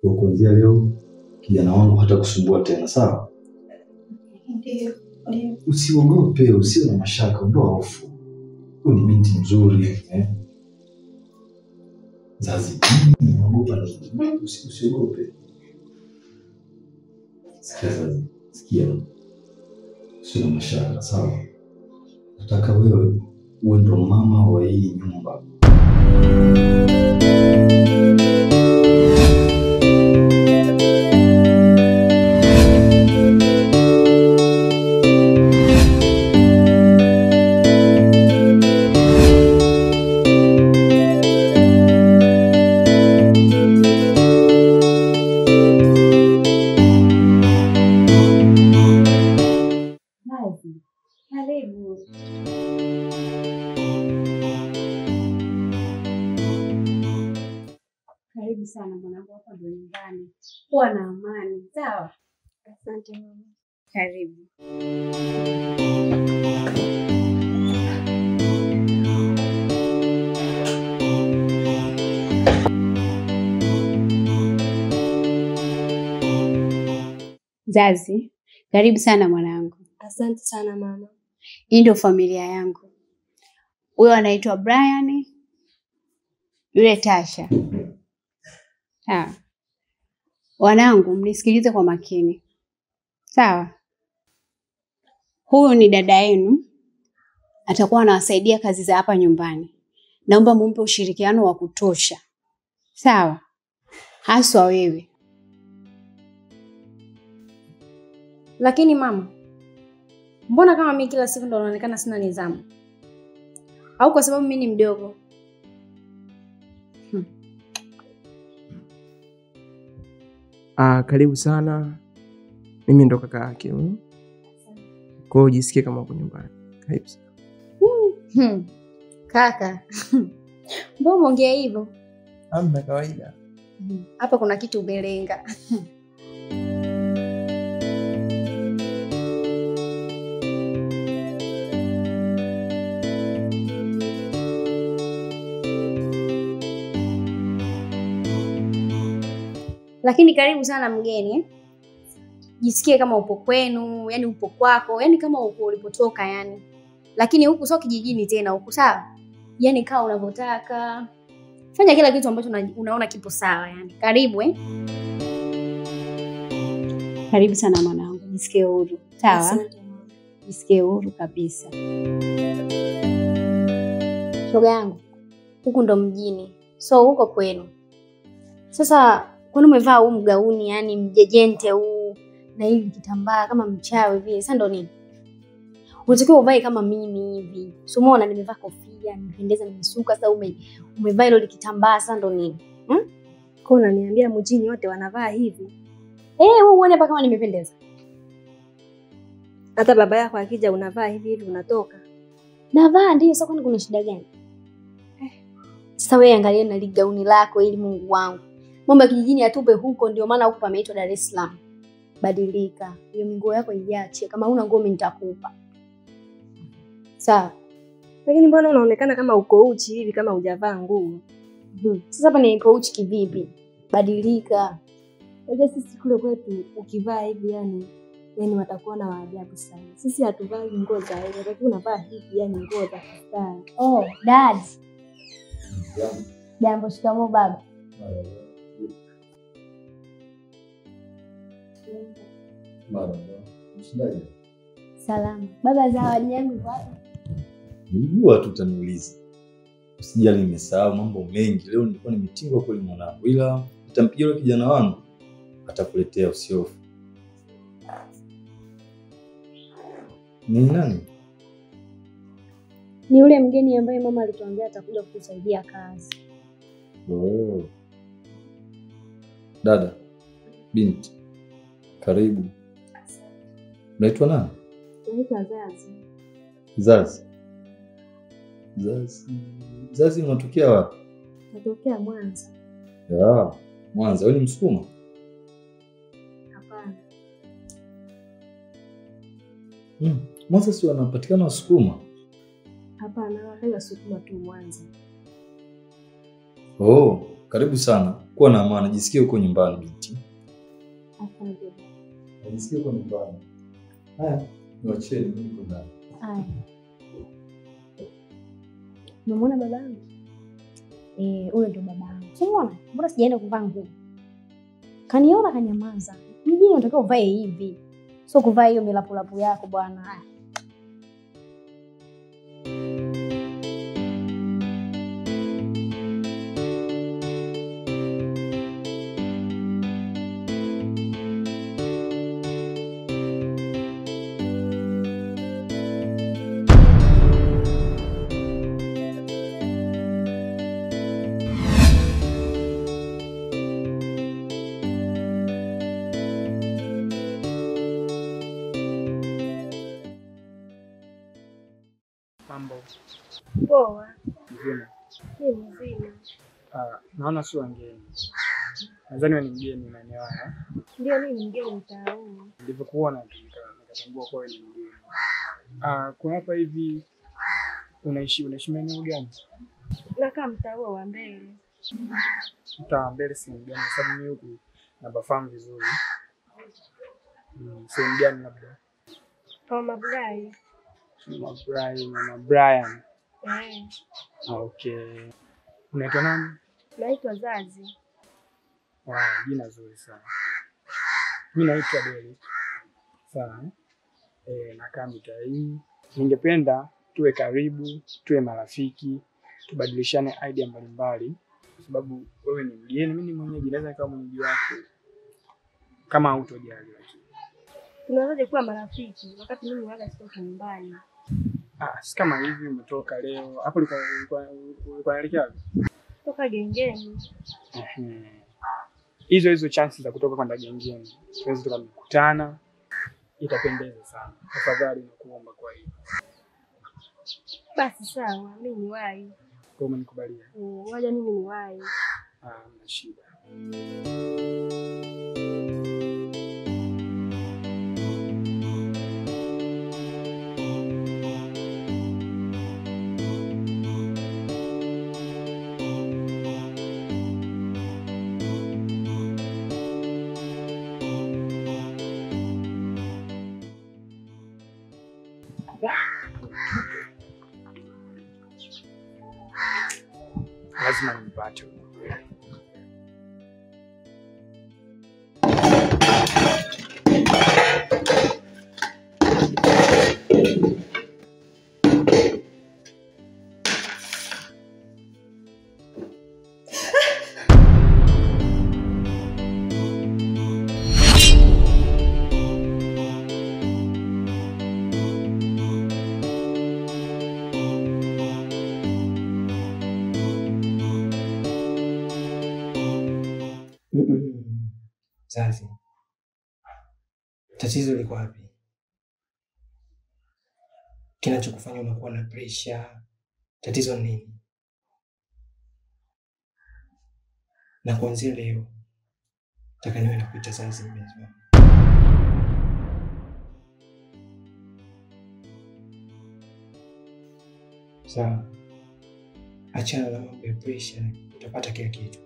Kwa kuanzia leo kijana wangu hata kusumbua tena, sawa? Ndio, ndio. Usiogope, usiwe na mashaka, ondoa hofu. Huyu ni binti mzuri, eh? Zazi, unaogopa nini? Usiogope. Sikia Zazi, sikia. Usiwe na mashaka, sawa? Nataka wewe uwe ndo mama wa hii nyumba. Karibu sana mwanangu, hapa ndo nyumbani. Kuwa na amani, sawa? Asante mama. Karibu. Zazi, karibu sana mwanangu. Asante sana mama. Hii ndio familia yangu. Huyo anaitwa Brian, yule Tasha. Sawa. Wanangu, mnisikilize kwa makini. Sawa? Huyu ni dada yenu, atakuwa anawasaidia kazi za hapa nyumbani. Naomba mumpe ushirikiano wa kutosha. Sawa? Haswa wewe. Lakini mama, mbona kama mimi kila siku ndo naonekana sina nidhamu? Au kwa sababu mimi ni mdogo? Karibu sana. Mimi ndo kaka yake. Kwa hiyo jisikie kama uko nyumbani. Karibu sana. Kaka. Mbona umeongea hivyo? Hamna, kawaida. Hapa kuna kitu umelenga. Lakini karibu sana mgeni. Jisikie kama upo kwenu, yani upo kwako, yani kama upo ulipotoka yani. Lakini huku sio kijijini tena huku, sawa? Yani kaa unavyotaka. Fanya kila kitu ambacho unaona kipo sawa yani. Karibu eh. Karibu sana mwanangu, jisikie huru. Sawa? Jisikie huru kabisa. Shoga yangu, huku ndo mjini. So huko kwenu. Sasa kwani umevaa huu mgauni yani mjejente huu na hivi kitambaa kama mchawi vile? Sasa ndo nini? Unatakiwa uvae kama mimi hivi. So umeona nimevaa kofia, nimependeza, nimesuka. Sasa umevaa hilo kitambaa, sasa ndo nini? Kwa unaniambia mjini wote wanavaa hivi? Wewe uone hapa kama nimependeza. Hata baba yako akija unavaa hivi hivi unatoka. Navaa ndio, sasa kwani kuna shida gani? Sasa wewe angalia na ligauni lako ili Mungu wangu. Mambo ya kijijini atupe huko, ndio maana huko pameitwa Dar es Salaam. Badilika. Hiyo nguo yako iache. Kama huna nguo mimi nitakupa. Sawa. Lakini mbona unaonekana kama uko uchi hivi kama hujavaa nguo? Sasa hapa ni uko uchi kivipi? Badilika. Unajua sisi kule kwetu ukivaa hivi yani watakuwa na waajabu sana. Sisi hatuvai nguo za hivi, lakini unavaa hivi yani nguo za kistaa. Oh, dad. Jambo, shikamoo baba. Mara, mshindaje? Salama. Baba, zawadi yangu iko wapi? Nilijua tu utaniuliza. Usijali, nimesahau mambo mengi. Leo nilikuwa nimetingwa kweli mwanangu. Ila nitampigia yule kijana wangu atakuletea, usihofu. Ni nani? Ni yule mgeni ambaye mama alituambia atakuja kutusaidia kazi. Oh. Dada, binti, karibu. Unaitwa nani? Naitwa Zazi. Zazi. Zazi. Zazi, unatokea wapi? Natokea Mwanza. Ya, Mwanza. Wewe ni Msukuma? Hapana. Mwanza si wanapatikana Wasukuma? Hapana, wakai Wasukuma tu Mwanza. Oh, karibu sana. Kuwa na amani, jisikie uko nyumbani binti. Asante. Jisikie uko nyumbani. Haya, niwacheni mimi niko ndani. Haya. Umemuona babangu? Huyo ndio babangu. Umeona? Mbona sijaenda kuvaa nguo? Kaniona kanyamaza. Mjini unatakiwa uvae hivi. Sio kuvaa hiyo milapulapu yako bwana. Poa. Mzima. Mimi mzima. Naona sio mgeni. Nadhani wewe ni mgeni maeneo haya. Ndio, mimi ni mgeni mtaa huu. Nilivyokuona tu nikatambua kwa wewe ni mgeni. Kwa hapa hivi unaishi maeneo gani? Nakaa mtaa huo wa mbele. Mtaa wa mbele sehemu gani? Sababu mimi huku nabafahamu vizuri. Sehemu gani labda? Mama Brian. Mama Brian, Mama Brian. Okay. Unaitwa nani? Naitwa Zazi. Wow, jina zuri sana. Mimi naitwa Derek. Sawa. Nakaa mitaa hii. Ningependa tuwe karibu, tuwe marafiki, tubadilishane idea mbalimbali kwa sababu wewe ni mgeni, mimi ni mwenyeji, naweza nikawa mwenyeji wako kama hutojali lakini. Tunawezaje kuwa marafiki wakati mimi waga sitoki nyumbani? Si kama hivi umetoka leo. Hapo ulikuwa unaelekea wapi? Toka gengeni. Hizo chances za kutoka kwenda gengeni. Tunaweza tukakutana. Itapendeza sana. Tafadhali nakuomba kwa hiyo. Basi sawa, mimi ni wahi. Kwa umenikubalia? Ngoja mimi ni wahi. Mna shida. Lazima nimpate. Zazi, tatizo liko wapi? Kinachokufanya unakuwa na pressure, tatizo ni nini? Na kuanzia leo nataka niwe nakuita Zazi mpenzi wangu. Sawa, achana na mambo ya pressure, utapata kila kitu.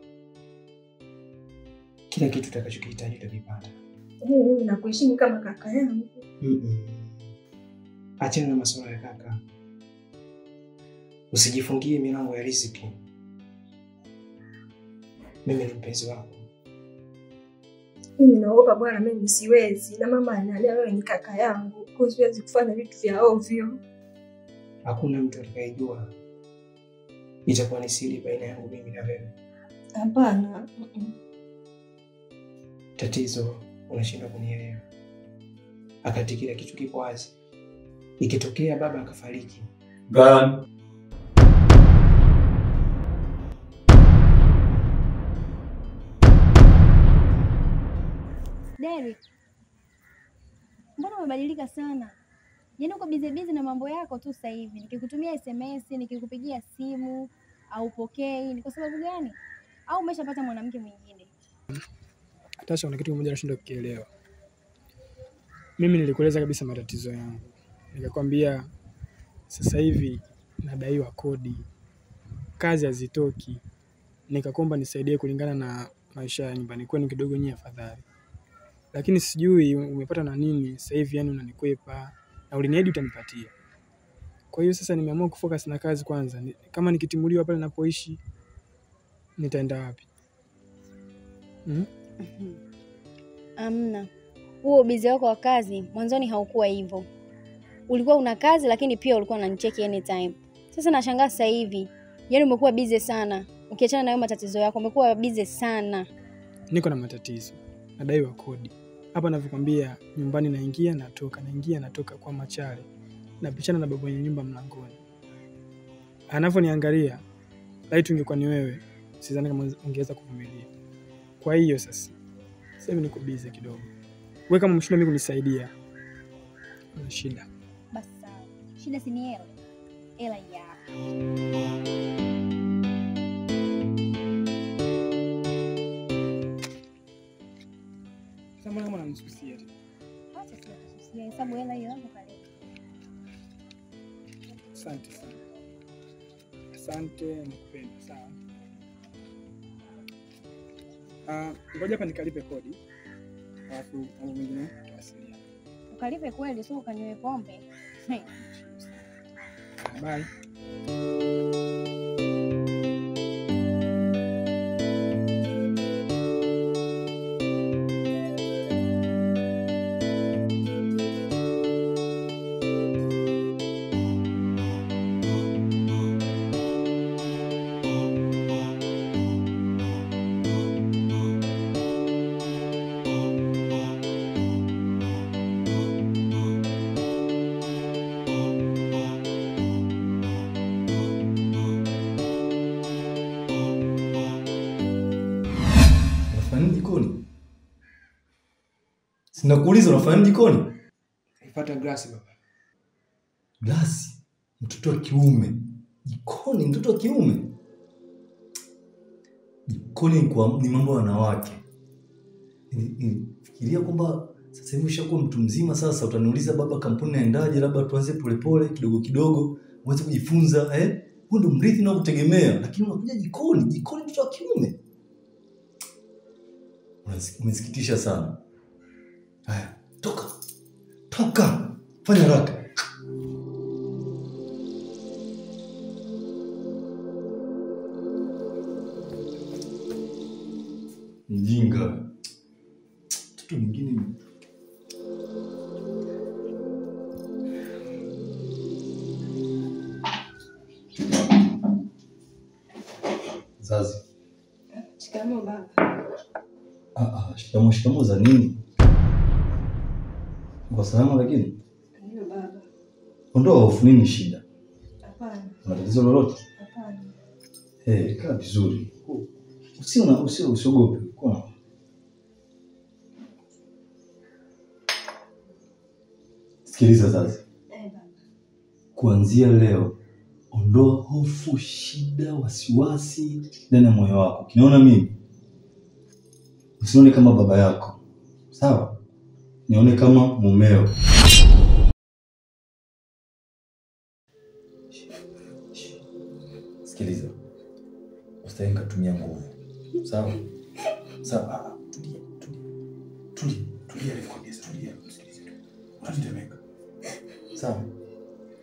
Kila kitu utakachokihitaji utakipata. Mimi nakuheshimu kama kaka yangu. Achana na masuala ya kaka. Usijifungie milango ya riziki. Mimi ni mpenzi wako. Mimi naogopa bwana, mimi siwezi. Na mama ananiambia wewe ni kaka yangu, kwa siwezi kufanya vitu vya ovyo. Hakuna mtu atakayejua. Itakuwa ni siri baina yangu mimi na wewe. Hapana. Tatizo unashindwa kunielewa. Akati kila kitu kipo wazi. Ikitokea baba akafariki. Brian. Derek, mbona umebadilika sana? Yaani uko busy busy na mambo yako tu sasa hivi. Nikikutumia SMS, nikikupigia simu, haupokei. Ni kwa sababu gani? Au umeshapata mwanamke mwingine? Tasha, kuna kitu kimoja nashindwa kukielewa. Mimi nilikueleza kabisa matatizo yangu. Nikakwambia sasa hivi nadaiwa kodi, kazi hazitoki. Nikakuomba nisaidie kulingana na Maisha ya nyumbani kwenu kidogo nyie afadhali. Lakini sijui umepata na nini sasa hivi, yani unanikwepa na uliniahidi utanipatia. Kwa hiyo sasa nimeamua kufocus na kazi kwanza. Kama nikitimuliwa pale ninapoishi nitaenda wapi? Amna. Huo ubizi wako wa kazi mwanzoni haukuwa hivyo. Ulikuwa una kazi lakini pia ulikuwa unanicheki anytime. Sasa nashangaa sasa hivi. Yaani umekuwa busy sana. Ukiachana na hayo matatizo yako umekuwa busy sana. Niko na matatizo. Nadaiwa kodi. Hapa ninavyokuambia nyumbani naingia natoka, naingia natoka kwa machale. Napishana na baba mwenye nyumba mlangoni. Anavyoniangalia, laiti ungekuwa ni wewe, sidhani kama ungeweza kuvumilia. Kwa hiyo sasa hivi niko busy kidogo. Wewe kama mshinda mimi kunisaidia, una shida. Basi sawa. Shida si ni hela. Hela ya. Sasa mbona kama unanisusia tena? Acha sikususia, hesabu hela hiyo hapo kale. Asante sana. Asante, nakupenda sawa. Ngoja hapa nikalipe kodi. Alafu mambo mengine tutawasiliana. Ukalipe kweli, sio ukanywe pombe. Bye. Sinakuuliza unafanya nini jikoni? Nipata glasi baba. Glasi? Mtoto wa kiume. Jikoni mtoto wa kiume. Jikoni ni mambo ya wanawake. Nifikiria kwamba sasa hivi ushakuwa mtu mzima, sasa utaniuliza baba kampuni naendaje, labda tuanze polepole kidogo kidogo, uanze kujifunza eh? Huo ndio mrithi na kutegemea, lakini unakuja jikoni, jikoni mtoto wa kiume. Umesikitisha sana. Haya, toka. Toka. Fanya haraka. Mjinga. Mtoto mwingine. Zazi. Shikamoo baba. Shikamoo, shikamoo za nini? Uko salama lakini? Ndio baba. Ondoa hofu, nini shida? Hapana. Una tatizo lolote? Hapana. Kaa vizuri. Usiogope. Kwa. Sikiliza Zazi. Baba. Kuanzia leo ondoa hofu, shida, wasiwasi ndani ya moyo wako. Kiniona mimi, usione kama baba yako. Sawa? Nione kama mumeo. Sikiliza. Usitaki kutumia nguvu. Sawa? Sawa. Tulia, tulia. Tulia, tulia nikwambie, tulia, msikilize tu. Utatetemeka. Sawa?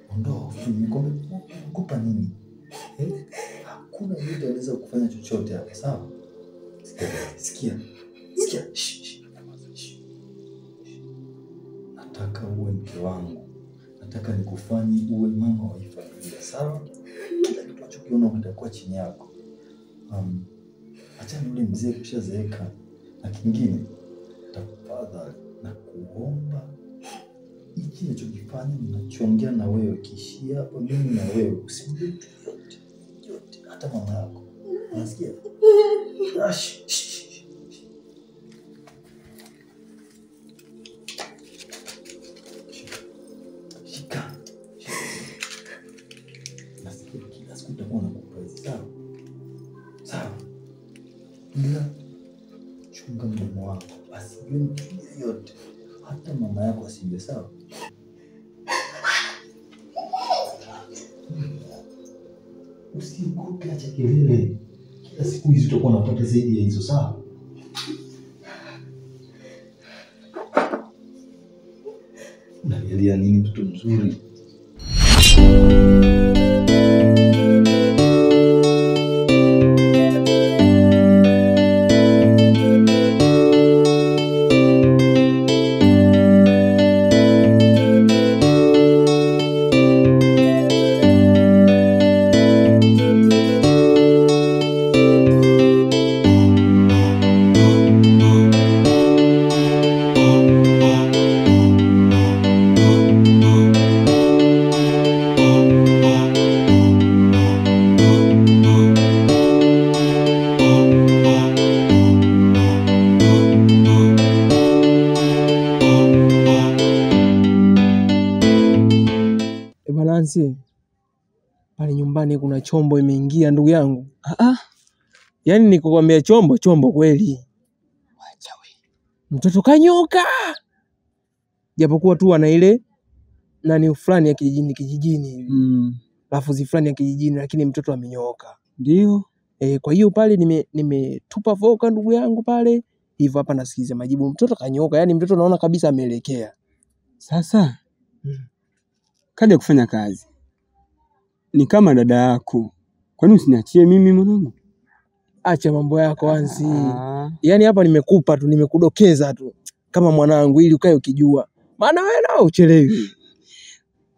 Ondoa hofu, nikwambie nakupa nini? Hakuna mtu anaweza kufanya chochote hapa, sawa? Sikia. Sikia. Sikia. Nataka uwe mke wangu. Nataka nikufanye uwe mama wa familia, sawa? Kila kitu unachokiona kitakuwa chini yako. Acha yule mzee kushazeeka. Na kingine, tafadhali nakuomba, hiki ninachokifanya ninachoongea na wewe kishia hapa mimi na wewe, usimwambie mtu yote, yote, hata mama yako. Unasikia? Shika. Nasikia kila siku nitakuwa nakupa hizi, sawa? Sawa. Ila chunga mdomo wako, asijue mtu yeyote, hata mama yako asijue, sawa? Usiogope, acha kelele. Kila siku hizi utakuwa unapata zaidi ya hizo, sawa? Unalialia nini mtoto mzuri? Pale nyumbani kuna chombo imeingia ndugu yangu. Yaani nikukwambia chombo chombo kweli. Wacha we. Mtoto kanyoka. Japokuwa tu ana ile nani fulani ya kijijini kijijini hivi. Lafuzi fulani ya kijijini lakini mtoto amenyoka. Ndio. Kwa hiyo pale nimetupa voka ndugu yangu pale. Hivyo hapa nasikiza majibu mtoto kanyoka. Yaani mtoto naona kabisa ameelekea. Sasa kaja kufanya kazi. Ni kama dada yako. Kwa nini usiniachie mimi mwanangu? Acha mambo yako Ansi. Yaani hapa nimekupa tu, nimekudokeza tu kama mwanangu ili ukae ukijua. Maana wewe nao uchelewi.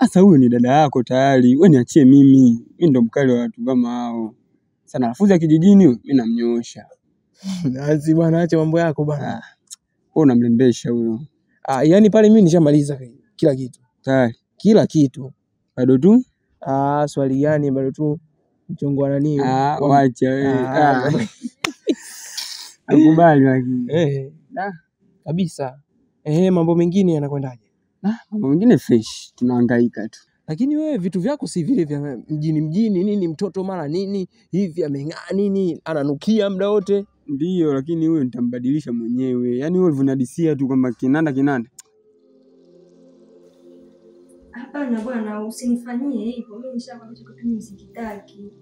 Sasa huyo ni dada yako tayari. Wewe niachie mimi. Mimi ndo mkali wa watu kama hao. Sana lafuzi ya kijijini mimi namnyoosha. Ansi bwana acha mambo yako bwana. Wewe unamlembesha huyo. Yaani pale mimi nishamaliza kila kitu. Tayari. Kila kitu. Bado tu? Swali gani bado tu mchongo wa nani? Wacha wewe. Nakubali lakini. Kabisa. Mambo mengine yanakwendaje? Mambo mengine fresh, tunahangaika tu. Lakini wewe vitu vyako si vile vya mjini mjini nini, mtoto mara nini hivi ameng'aa nini, ananukia muda wote. Ndio, lakini huyo nitambadilisha mwenyewe. Yaani wewe ulivyonadisia tu kwamba kinanda kinanda. Hapana bwana, usinifanyie hivyo. Mimi nishakwambia kitu mimi sikitaki.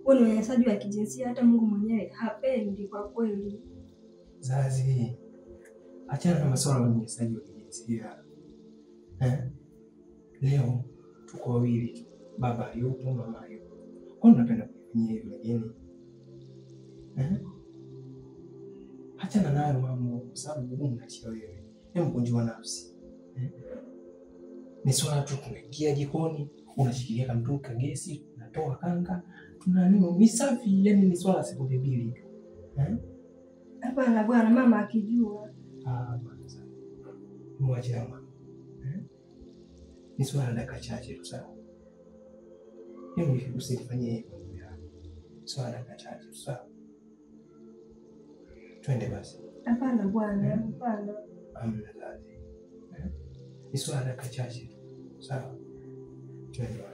Wewe ni unyanyasaji wa kijinsia, hata Mungu mwenyewe hapendi kwa kweli. Zazi, achana na masuala ya unyanyasaji wa kijinsia. Leo tuko wawili tu. Baba hayupo, mama hayupo. Kwa nini unapenda kunifanyia hivyo lakini? Achana nayo mambo kwa sababu Mungu anaachia wewe. Hebu kunjua nafsi. Ni swala tu tunaingia jikoni, unashikilia kamtungi ka gesi, unatoa kanga, tuna nini ni safi, yani ni swala sekunde mbili tu. Hapana bwana, mama akijua. Bwana sana. Mwache mama. Ni swala dakika chache tu sawa. Hebu usifanyie hivyo ndugu yangu. Swala dakika chache tu sawa. Twende basi. Hapana bwana, hapana. Amna zazi. Ni swala dakika chache tu. Sawa. Twende.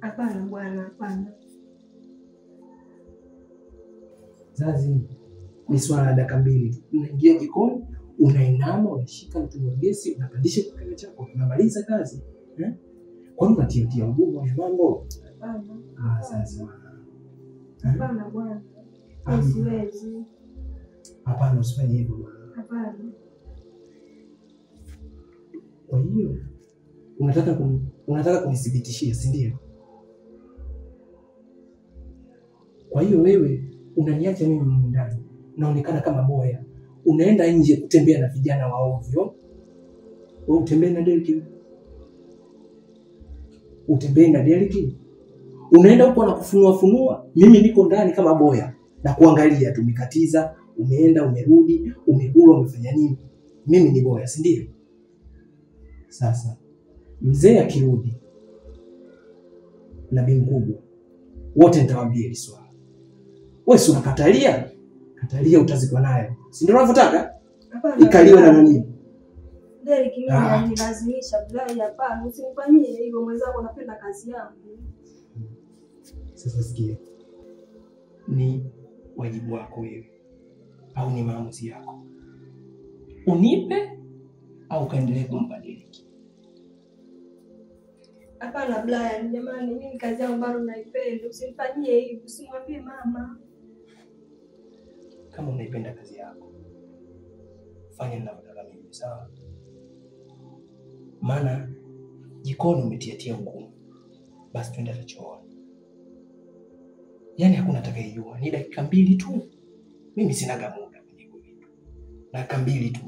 Hapana bwana, hapana. Zazi, ni swala la dakika mbili. Unaingia jikoni, unainama, unashika mtungi wa gesi, unapandisha kikanga chako, unamaliza kazi. Kwa nini unatia ugumu wa mambo? Hapana. Zazi. Hapana bwana. Siwezi. Hapana, usifanye hivyo bwana. Hapana. Kwa hiyo unataka kunithibitishia, si ndio? Kwa hiyo wewe unaniacha mimi ndani, naonekana kama boya. Unaenda nje kutembea na vijana wa ovyo. Wewe utembee na Deriki. Utembee na Deriki. Unaenda huko na kufunua funua, mimi niko ndani kama boya na kuangalia tu, umekatiza, umeenda, umerudi, umekula, umefanya nini? Mimi ni boya, si ndio? Sasa mzee akirudi na bi mkubwa wote nitawaambia hili swala. Wewe si unakatalia? Katalia utazikwa nayo. Si ndio unavyotaka? Ikaliwe na nani? Deriki mimi ananilazimisha bila, hapana, usinifanyie hivyo mwenzangu, napenda kazi yangu. Sasa sikia. Ni wajibu wako wewe au ni maamuzi yako. Unipe au kaendelee kumpa Deriki. Hapana Brian, jamani, mimi kazi yangu bado naipenda. Usimfanyie hivyo, usimwambie mama. Kama unaipenda kazi yako, fanya ninavyotaka mimi, sawa? Maana jikoni umetiatia ngumu. Basi twende hata chooni. Yaani hakuna atakayejua. Ni dakika 2 tu. Mimi sinaga muda kwenye hivyo vitu. Dakika 2 tu.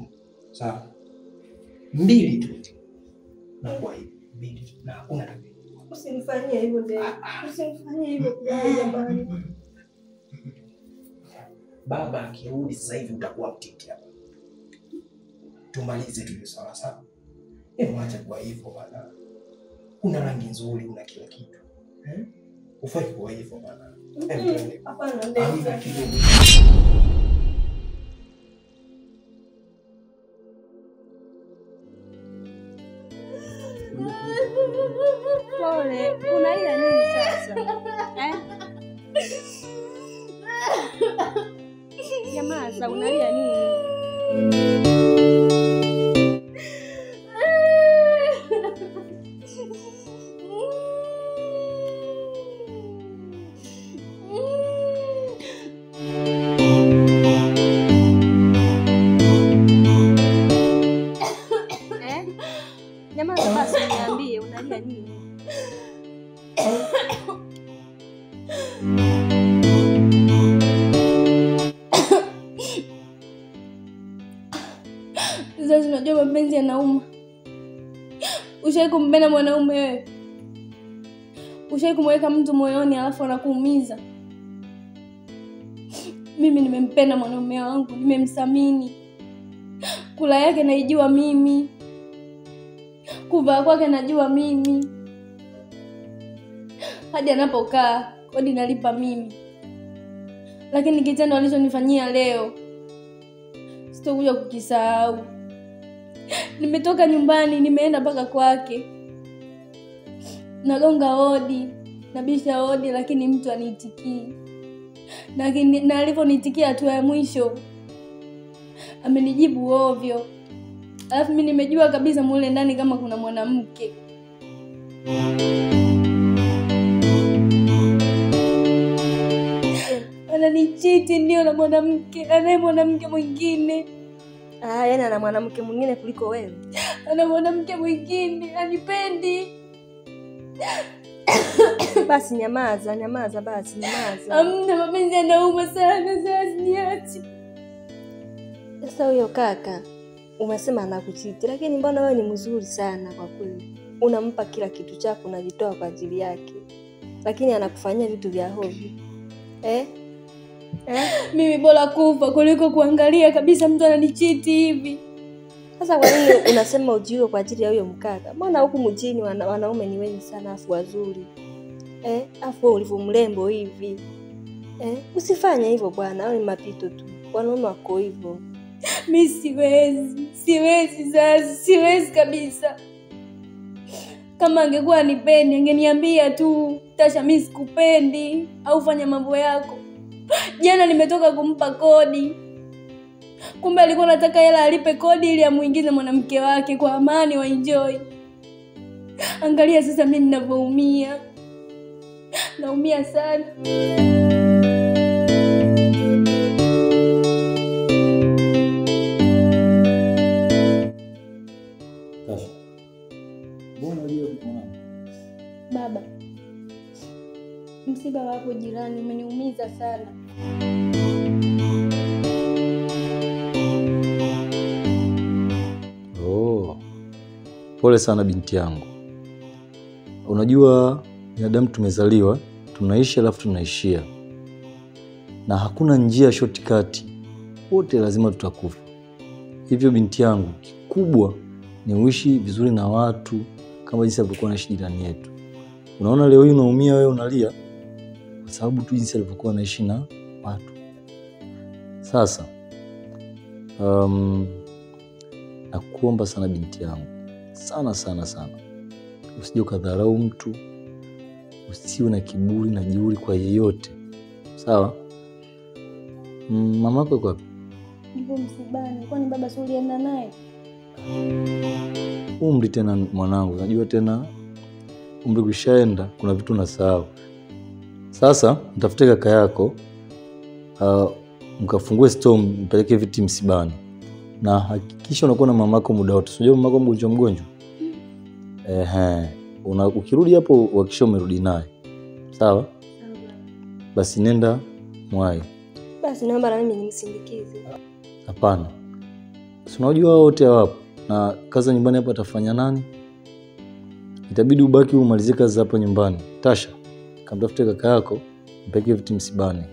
Sawa? 2 tu. Na kwa hiyo 2 tu. Na hakuna atakayejua. Usinifanyie hivyo Derek. Usinifanyie hivyo jamani. Baba akirudi sasa hivi utakuwa mtiti hapa. Tumalize tu sawa sawa. Hebu acha kwa hivyo bana. Una rangi nzuri, una kila kitu. Eh? Ufai kwa hivyo bana. Hapana Derek. Pole, unalia nini sasa? Eh? Jamaa, sasa unalia nini? Eh? Jamaa, basi niambie unalia nini? Sasa unajua mapenzi yanauma. Ushawahi kumpenda mwanaume wewe? Ushawahi kumweka mtu moyoni alafu anakuumiza? Mimi nimempenda mwanaume wangu, nimemthamini. Kula yake naijua mimi. Kuvaa kwake najua mimi. Hadi anapokaa kodi nalipa mimi. Lakini kitendo alichonifanyia leo sitokuja kukisahau. Nimetoka nyumbani, nimeenda mpaka kwake. Nagonga hodi, nabisha hodi lakini mtu aniitikii. Na alivyoniitikia hatua ya mwisho amenijibu ovyo. Alafu mimi nimejua kabisa mule ndani kama kuna mwanamke. Ananichiti ndio na mwanamke, anaye mwanamke mwingine. Ah, yaani ana mwanamke mwingine kuliko wewe. Ana mwanamke mwingine, anipendi. Basi nyamaza, nyamaza basi, nyamaza. Amna, mapenzi yanauma sana, sasa niache. Sasa huyo kaka umesema anakuchiti, lakini mbona wewe ni mzuri sana kwa kweli. Unampa kila kitu chako, unajitoa kwa ajili yake. Lakini anakufanyia vitu vya hovyo. Eh? Eh? Mimi bora kufa kuliko kuangalia kabisa mtu ananichiti hivi. Sasa kwa nini unasema ujiue kwa ajili ya huyo mkaka? Mbona huku mjini wanaume ni wengi sana afu wazuri. Eh, afu wewe ulivyo mrembo hivi. Eh, usifanye hivyo bwana, hao ni mapito tu. Wanaume wako hivyo. Mimi siwezi, siwezi sasa, siwezi kabisa. Kama angekuwa anipendi, angeniambia tu, Tasha mimi sikupendi au fanya mambo yako. Jana nimetoka kumpa kodi. Kumbe alikuwa anataka hela alipe kodi ili amuingize mwanamke wake kwa amani wa enjoy. Angalia sasa mimi ninavyoumia. Naumia sana. Tasha. Mbona unalia mwanangu? Baba, msiba wapo jirani umeniumiza sana. Oh. Pole sana binti yangu. Unajua binadamu tumezaliwa, tunaishi alafu tunaishia. Na hakuna njia shortcut. Wote lazima tutakufa. Hivyo binti yangu, kikubwa ni uishi vizuri na watu kama jinsi alivyokuwa anaishi jirani yetu. Unaona leo hii unaumia wewe unalia kwa sababu tu jinsi alivyokuwa anaishi na watu. Sasa nakuomba sana binti yangu, sana sana sana, usije ukadharau mtu, usiwe na kiburi na jeuri kwa yeyote. Sawa? Mama yako yuko wapi? Yupo msibani. Kwani baba si ulienda naye? Umri tena mwanangu, unajua tena umri kushaenda kuna vitu unasahau. Sasa mtafute kaka yako, mkafungue store mpeleke viti msibani. Na hakikisha unakuwa na mamako muda wote. Unajua mamako mgonjwa mgonjwa. Ehe. Ukirudi hapo uhakikishe umerudi naye. Sawa? Basi nenda mwai. Basi naomba na mimi nimsindikize. Hapana. Si unajua wote hawapo na kazi nyumbani hapa atafanya nani? Itabidi ubaki umalizie kazi hapa nyumbani. Tasha, kamtafute kaka yako, mpeke vitu msibani.